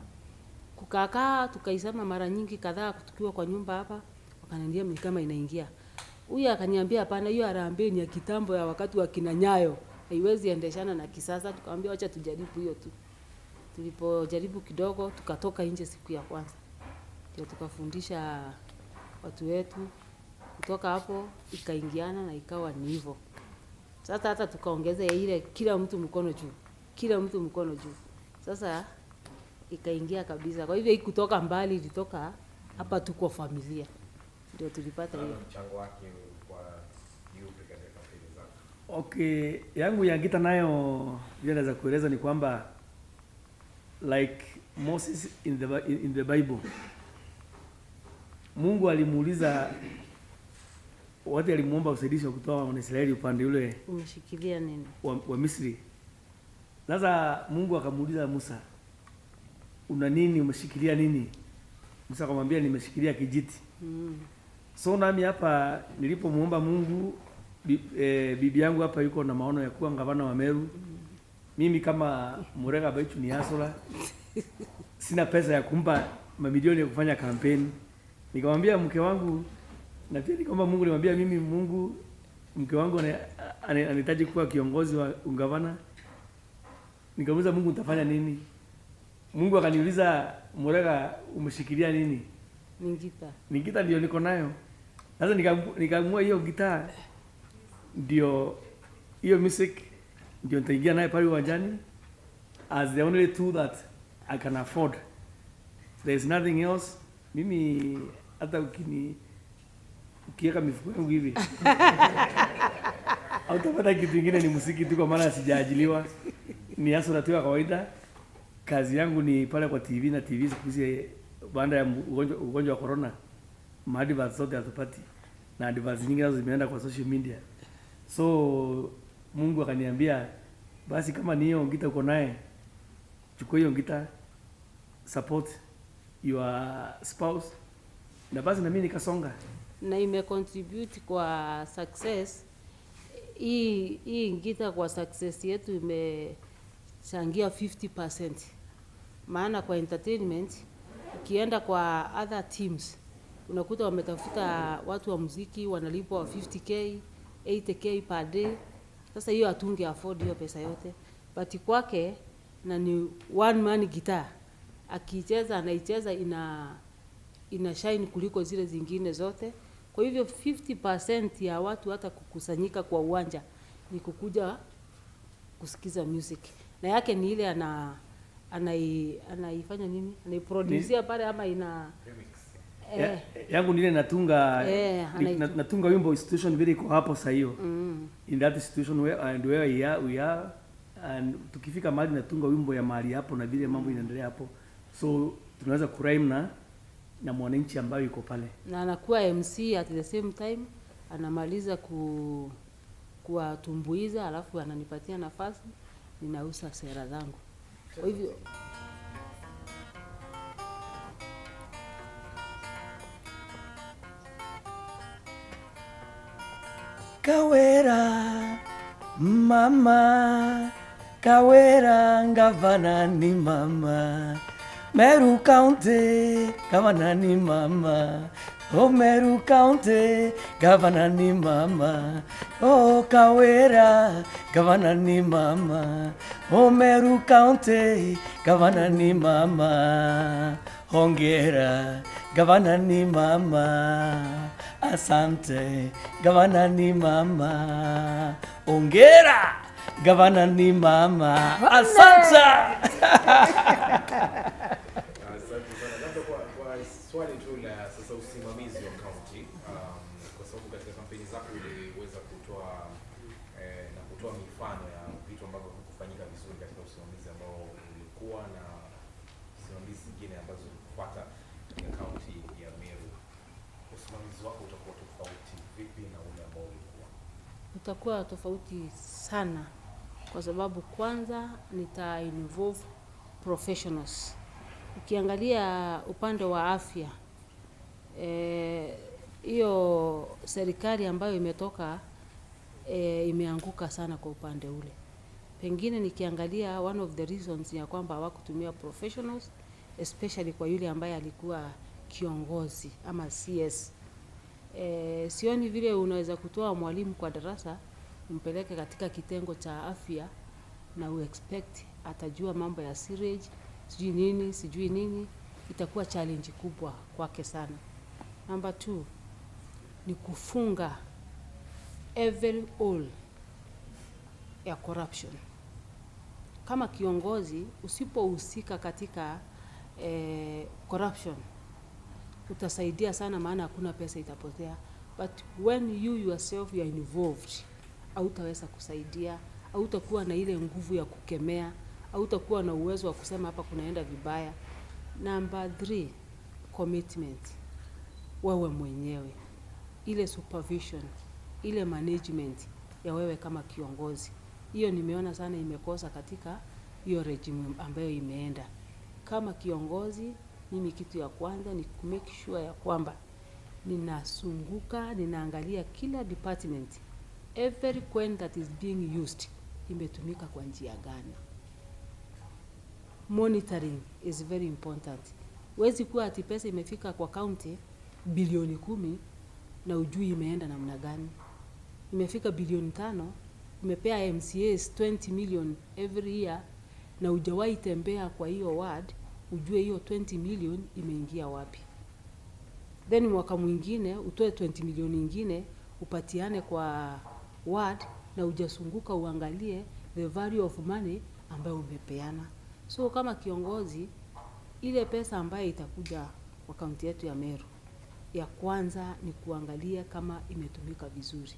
Kukakaa tukaisema mara nyingi kadhaa tukiwa kwa nyumba hapa, wakaniambia ni kama inaingia. Huyu akaniambia hapana, hiyo harambee ni ya kitambo ya wakati wa kina Nyayo, haiwezi endeshana na kisasa. Tukamwambia acha tujaribu hiyo tu. Tulipojaribu kidogo tukatoka nje siku ya kwanza. Ndio tukafundisha watu wetu. Kutoka hapo ikaingiana na ikawa ni hivyo. Sasa hata tukaongeza ile kila mtu mkono juu. Kila mtu mkono juu. Sasa ikaingia kabisa. Kwa hivyo kutoka mbali ilitoka hapa tu kwa familia. Ndio tulipata hiyo. Mchango wake kwa yupi katika kampeni zako? Okay, yangu ya gita nayo vile naweza kueleza ni kwamba like Moses in the Bible. Mungu alimuuliza watu, alimuomba usaidizi wa kutoa Wanaisraeli upande ule umeshikilia nini wa Misri. Sasa Mungu akamuuliza Musa, una nini, umeshikilia nini? Musa akamwambia nimeshikilia kijiti. So nami hapa nilipomuomba Mungu, bibi yangu hapa yuko na maono ya kuwa gavana wa Meru. Mimi kama Murega Baichu ni asola, sina pesa ya kumpa mamilioni ya kufanya kampeni. Nikamwambia mke wangu, na pia nikamwomba Mungu, nilimwambia mimi Mungu, mke wangu anahitaji kuwa kiongozi wa ungavana. Nikamuuliza Mungu nitafanya nini? Mungu akaniuliza Murega umeshikilia nini? Ni gita. Ni gita ndio niko nayo. Sasa nikaamua hiyo gita ndio hiyo music ndio nitaingia nayo pale uwanjani as the only tool that I can afford. There is nothing else. Mimi hata ukiweka mifuko yangu hivi hautapata kitu kingine, ni muziki tu, kwa maana sijaajiliwa. Ni hasa tu ya kawaida. Kazi yangu ni pale kwa TV, na TV siku hizi baada ya ugonjwa wa corona maadverts zote hatupati, na adverts nyingi nazo zimeenda kwa social media. So Mungu akaniambia basi kama ni hiyo ngita uko naye, chukua hiyo ngita, support your spouse, na basi na mimi nikasonga. Na ime contribute kwa success hii ngita, kwa success yetu imechangia 50%. Maana kwa entertainment ukienda kwa other teams unakuta wametafuta watu wa muziki wanalipwa 50k, 80k per day. Sasa hiyo hatunge afford hiyo pesa yote. But kwake na ni one man guitar, akicheza anaicheza ina shine kuliko zile zingine zote. Kwa hivyo 50% ya watu hata kukusanyika kwa uwanja ni kukuja kusikiza music. Na yake ni ile anaifanya nini? Anaiproduce pale ama ina remix. Yangu ni ile natunga natunga wimbo institution vile iko hapo sasa hiyo. In that situation where and where we are and tukifika mahali natunga wimbo ya mahali hapo na vile mambo inaendelea hapo. So tunaweza kurhyme na mwananchi ambaye yuko pale. Na anakuwa MC at the same time, anamaliza kuwatumbuiza, alafu ananipatia nafasi ninauza sera zangu. Kwa hivyo Kawera mama, Kawera gavana ni mama, Meru County gavana ni mama, oh Meru County gavana ni mama, oh Kawera gavana ni mama, oh Meru County gavana ni mama, hongera gavana ni mama, asante gavana ni mama, hongera gavana ni mama, asante. Asante sana. Labda kwa swali tu la sasa usimamizi wa county, kwa sababu katika kampeni zako uliweza kutoa na kutoa mifano ya vitu ambavyo vikufanyika vizuri katika usimamizi ambao ulikuwa na usimamizi zingine ambazo zilikufuata katika kaunti ya Meru. Usimamizi wako utakuwa tofauti vipi na ule ambao ulikuwa? Utakuwa tofauti sana, kwa sababu kwanza nita involve professionals. Ukiangalia upande wa afya, hiyo serikali ambayo imetoka imeanguka sana kwa upande ule. Pengine nikiangalia one of the reasons ni ya kwamba hawakutumia professionals, especially kwa yule ambaye alikuwa kiongozi ama CS. Sioni vile unaweza kutoa mwalimu kwa darasa umpeleke katika kitengo cha afya na uexpect atajua mambo ya sewage, sijui nini, sijui nini. Itakuwa challenge kubwa kwake sana. Number 2 ni kufunga every hole ya corruption. Kama kiongozi usipohusika katika corruption utasaidia sana, maana hakuna pesa itapotea. But when you yourself you are involved, hautaweza kusaidia, hautakuwa na ile nguvu ya kukemea, hautakuwa na uwezo wa kusema hapa kunaenda vibaya. Number 3, commitment. Wewe mwenyewe, ile supervision, ile management ya wewe kama kiongozi, hiyo nimeona sana imekosa katika hiyo regime ambayo imeenda. Kama kiongozi, mimi kitu ya kwanza ni ku make sure ya kwamba ninasunguka, ninaangalia kila department, every coin that is being used imetumika kwa njia gani. Monitoring is very important. Huwezi kuwa ati pesa imefika kwa county bilioni 10 na ujui imeenda namna gani. Imefika bilioni 5, umepea MCAs 20 million every year na hujawahi tembea kwa hiyo ward ujue hiyo 20 million imeingia wapi. Then mwaka mwingine utoe 20 million nyingine upatiane kwa ward na hujasunguka uangalie the value of money ambayo umepeana. So kama kiongozi, ile pesa ambayo itakuja kwa kaunti yetu ya Meru, ya kwanza ni kuangalia kama imetumika vizuri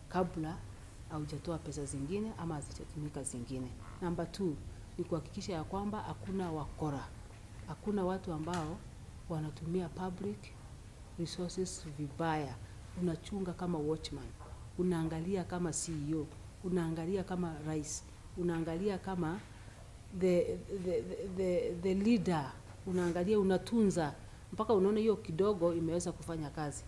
kabla haujatoa pesa zingine ama hazijatumika zingine. Number 2 ni kuhakikisha ya kwamba hakuna wakora, hakuna watu ambao wanatumia public resources vibaya. Unachunga kama watchman, unaangalia kama CEO, unaangalia kama rais, unaangalia kama the leader, unaangalia, unatunza mpaka unaona hiyo kidogo imeweza kufanya kazi.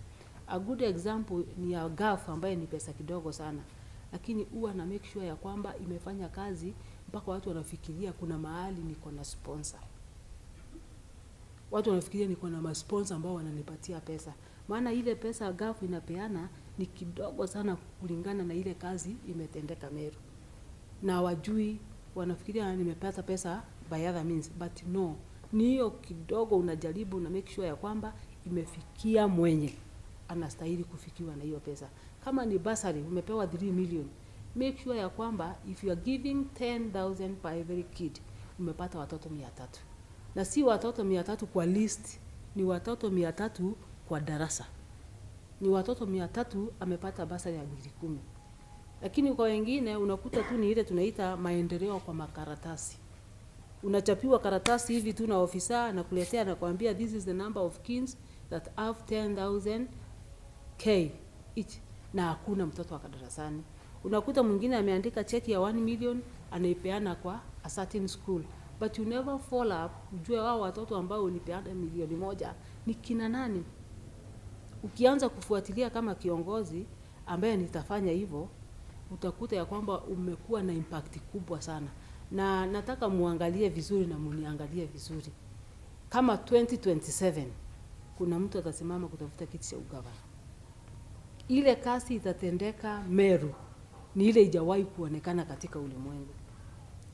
A good example ni ya GAF ambaye ni pesa kidogo sana, lakini huwa na make sure ya kwamba imefanya kazi mpaka watu wanafikiria kuna mahali niko na sponsor. Watu wanafikiria niko na masponsor ambao wananipatia pesa. Maana ile pesa GAF inapeana ni kidogo sana kulingana na ile kazi imetendeka Meru. Na wajui, wanafikiria nimepata pesa by other means, but no, ni hiyo kidogo unajaribu na make sure ya kwamba imefikia mwenye anastahili kufikiwa na hiyo pesa. Kama ni bursary umepewa 3 million, make sure ya kwamba if you are giving 10,000 per every kid, umepata watoto 300. Na si watoto 300 kwa list, ni watoto 300 kwa darasa. Ni watoto 300 amepata bursary ya ngiri 10. Lakini kwa wengine unakuta tu ni ile tunaita maendeleo kwa makaratasi. Unachapiwa karatasi hivi tu na ofisa na kuletea na kuambia this is the number of kids that have 10,000 K each, na hakuna mtoto wa darasani. Unakuta mwingine ameandika cheki ya 1 million anaipeana kwa a certain school, but you never follow up ujue wao watoto ambao ulipeana milioni 1 ni kina nani. Ukianza kufuatilia kama kiongozi ambaye nitafanya hivyo, utakuta ya kwamba umekuwa na impact kubwa sana. Na nataka muangalie vizuri na muniangalie vizuri. Kama 2027 kuna mtu atasimama kutafuta kiti cha ugavana, ile kasi itatendeka Meru ni ile haijawahi kuonekana katika ulimwengu.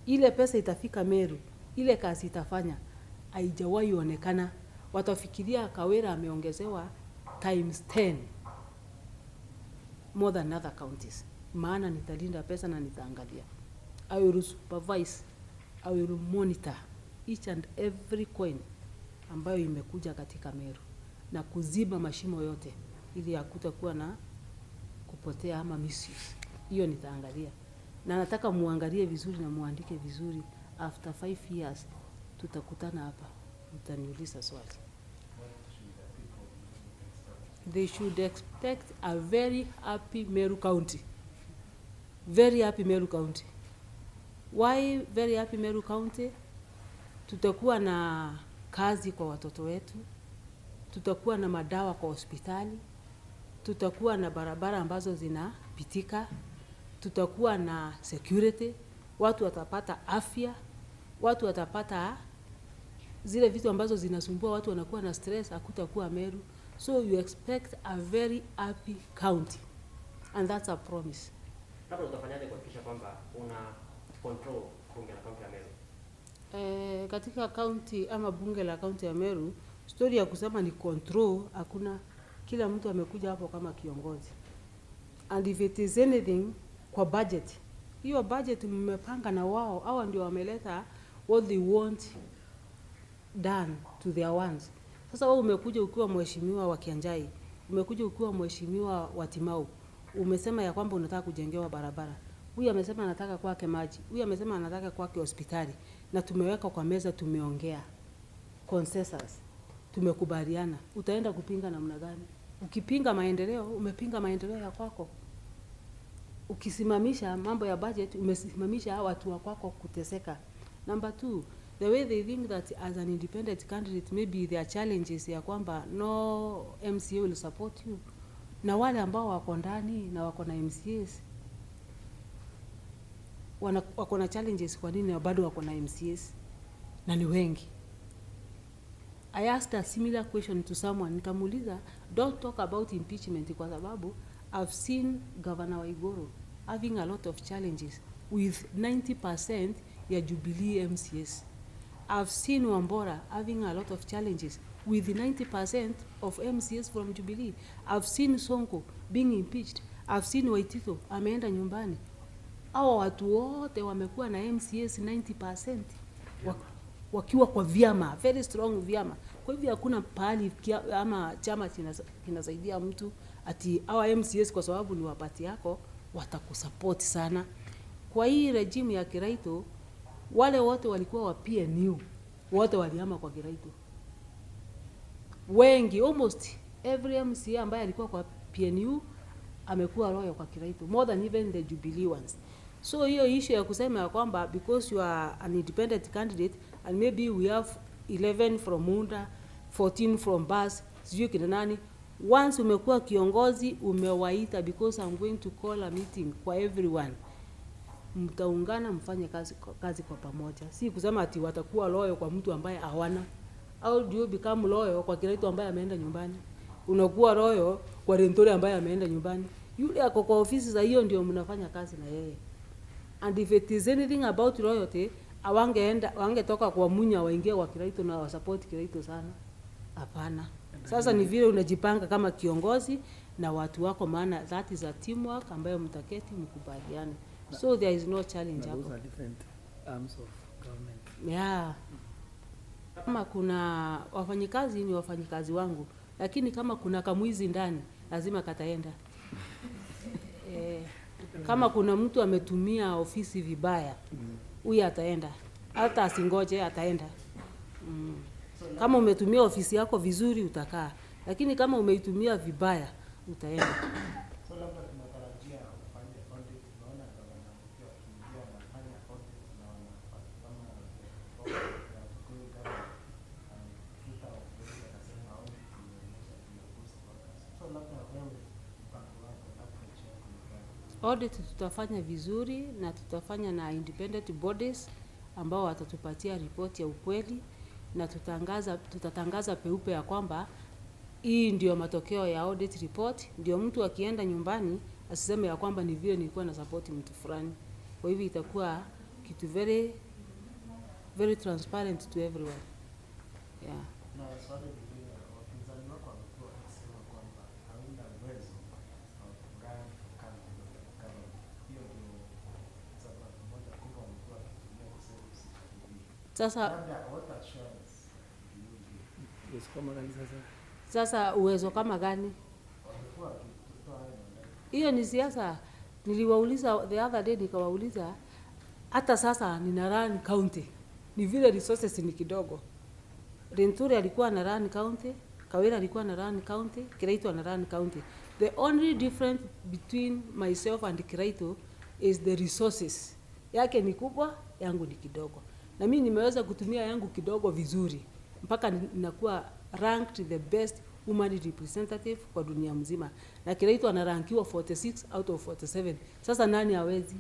Ile pesa itafika Meru, ile kazi itafanya haijawahi onekana. Watafikiria Kawira ameongezewa times 10 more than other counties. Maana nitalinda pesa na nitaangalia. I will supervise, I will monitor each and every coin ambayo imekuja katika Meru na kuziba mashimo yote ili hakutakuwa na kupotea ama misuse. Hiyo nitaangalia, na nataka muangalie vizuri na muandike vizuri. After 5 years tutakutana hapa, mtaniuliza swali. They should expect a very happy Meru County. Very happy Meru County. Why very happy Meru County? Tutakuwa na kazi kwa watoto wetu, tutakuwa na madawa kwa hospitali, tutakuwa na barabara ambazo zinapitika, tutakuwa na security, watu watapata afya, watu watapata zile vitu ambazo zinasumbua watu, wanakuwa na stress, hakutakuwa Meru. So you expect a very happy county and that's a promise. Labda utafanyaje kuhakikisha kwamba una control bunge la kaunti ya Meru? Katika kaunti ama bunge la kaunti ya Meru, story ya kusema ni control hakuna. Kila mtu amekuja hapo kama kiongozi, and if it is anything kwa budget, hiyo budget mmepanga na wao, hawa ndio wameleta what they want done to their wants. Sasa wewe umekuja ukiwa mheshimiwa wa Kianjai, umekuja ukiwa mheshimiwa wa Timau, umesema ya kwamba unataka kujengewa barabara, huyu amesema anataka kwake maji, huyu amesema anataka kwake hospitali, na tumeweka kwa meza, tumeongea consensus, tumekubaliana. Utaenda kupinga namna gani? Ukipinga maendeleo, umepinga maendeleo ya kwako. Ukisimamisha mambo ya budget, umesimamisha watu wa kwako kuteseka. Number two, the way they think that as an independent candidate maybe there are challenges ya kwamba no MCA will support you, na wale ambao wako ndani na wako na MCAs wako na challenges, kwa nini na bado wako na MCAs na ni wengi? I asked a similar question to someone, nikamuuliza, don't talk about impeachment kwa sababu I've seen Governor Waiguru having a lot of challenges with 90% ya Jubilee MCAs. I've seen Wambora having a lot of challenges with 90% of MCAs from Jubilee. I've seen Sonko being impeached. I've seen Waititu ameenda nyumbani. Hawa watu wote wamekuwa na MCAs 90% wakiwa kwa vyama very strong vyama. Kwa hivyo hakuna pahali ama chama kinasaidia mtu ati hawa MCAs kwa sababu ni wa party yako watakusupport sana. Kwa hii regime ya Kiraito, wale wote walikuwa wa PNU wote walihama kwa Kiraito, wengi, almost every MCA ambaye alikuwa kwa PNU amekuwa loyal kwa Kiraito more than even the Jubilee ones. So hiyo issue ya kusema ya kwamba because you are an independent candidate and maybe we have 11 from Munda, 14 from Bas, sijui kina nani, once umekuwa kiongozi umewaita, because I'm going to call a meeting kwa everyone, mtaungana mfanye kazi kwa pamoja, si kusema ati watakuwa loyal kwa mtu ambaye hawana. How do you become loyal kwa Kiraito ambaye ameenda nyumbani? Unakuwa loyal kwa Linturi ambaye ameenda nyumbani? Yule ako kwa ofisi za hiyo ndio mnafanya kazi na yeye. And if it is anything about loyalty, awangeenda wangetoka kwa Munya waingie kwa Kiraito na wasupport Kiraito sana? Hapana. Sasa ni vile unajipanga kama kiongozi na watu wako, maana that is a teamwork ambayo mtaketi mkubaliane. So there is no challenge Na hapo. those are different arms of government. Yeah. Kama kuna wafanyikazi ni wafanyikazi wangu, lakini kama kuna kamwizi ndani lazima kataenda. Kama kuna mtu ametumia ofisi vibaya, huyu ataenda, hata asingoje, ataenda. Kama umetumia ofisi yako vizuri utakaa, lakini kama umeitumia vibaya utaenda. So labda tunatarajia ufanye audit. Tunaona gavana mpya wakiingia wanafanya audit na wanafanya kama ya Kikuyu gavana alifuta watu wengi, akasema audit imeonyesha tuna ghost workers. So labda wewe mpango wako na approach yako ni gani? Audit tutafanya vizuri na tutafanya na independent bodies ambao watatupatia ripoti ya ukweli na tutatangaza peupe ya kwamba hii ndio matokeo ya audit report, ndio mtu akienda nyumbani asiseme ya kwamba ni vile nilikuwa na support mtu fulani. Kwa hivyo itakuwa kitu very very transparent to everyone. Yeah. Na swali lingine, wapinzani wako wamekuwa wakisema kwamba hauna uwezo wa kurun county government. Hiyo ndio sababu moja kubwa wamekuwa wakitumia kusema usichaguliwe. Sasa Labda what assurance do you give? Yes, kama gani sasa? Sasa uwezo kama gani? Wamekuwa wakitoa hayo madai. Hiyo ni siasa. Niliwauliza the other day, nikawauliza hata sasa nina run county, ni vile resources ni kidogo. Linturi alikuwa na run county, Kawira alikuwa na run county, Kiraitu ana run county. The only difference between myself and Kiraitu is the resources. Yake ni kubwa, yangu ni kidogo. Na mimi nimeweza kutumia yangu kidogo vizuri mpaka ninakuwa ranked the best woman representative kwa dunia mzima. Na Kiraitu anarankiwa 46 out of 47. Sasa nani hawezi?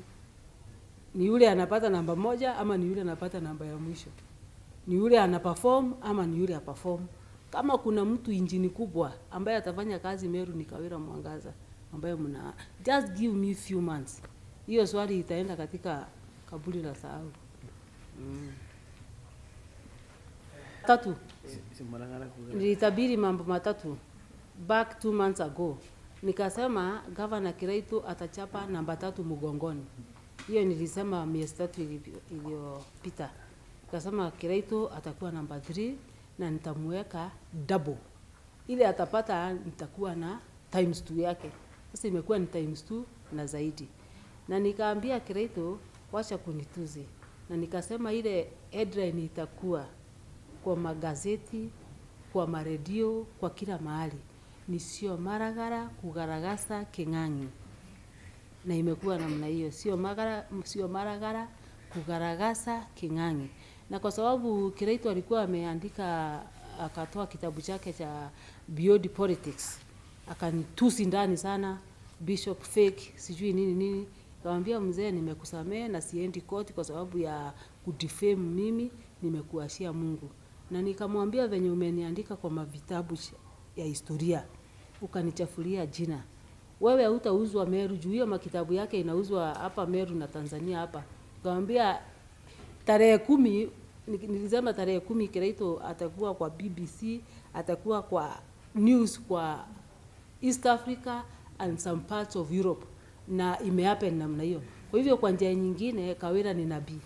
Ni yule anapata namba moja ama ni yule anapata namba ya mwisho? Ni yule ana perform ama ni yule aperform? Kama kuna mtu injini kubwa ambaye atafanya kazi Meru ni Kawira Mwangaza, ambaye mna just give me few months, hiyo swali itaenda katika kaburi la sahau. Tatu, nilitabiri mambo matatu back 2 months ago, nikasema Gavana Kiraitu atachapa namba tatu mgongoni. Hiyo nilisema miezi 3 iliyopita. Nikasema Kiraitu atakuwa namba 3 na nitamweka double, ile atapata nitakuwa na times 2 yake. Sasa imekuwa ni times 2 na zaidi, na nikaambia Kiraitu wacha kunituzi, na nikasema ile headline itakuwa kwa magazeti, kwa maredio, kwa kila mahali, ni sio Maragara kugaragasa King'ang'i, na imekuwa namna hiyo, sio Magara, sio Maragara kugaragasa King'ang'i. Na kwa sababu Kiraitu alikuwa ameandika akatoa kitabu chake cha Beyond Politics, akanitusi ndani sana, Bishop fake sijui nini nini. Nikamwambia mzee, nimekusamehe na siendi koti kwa sababu ya kudefame mimi, nimekuachia Mungu. Na nikamwambia venye umeniandika kwa mavitabu ya historia ukanichafulia jina, wewe hautauzwa Meru juu hiyo makitabu yake inauzwa hapa Meru na Tanzania hapa. Nikamwambia tarehe 10, nilisema tarehe 10 Kiraitu atakuwa kwa BBC, atakuwa kwa news kwa East Africa and some parts of Europe, na imehappen namna hiyo. Kwa hivyo kwa njia nyingine Kawira ni nabii.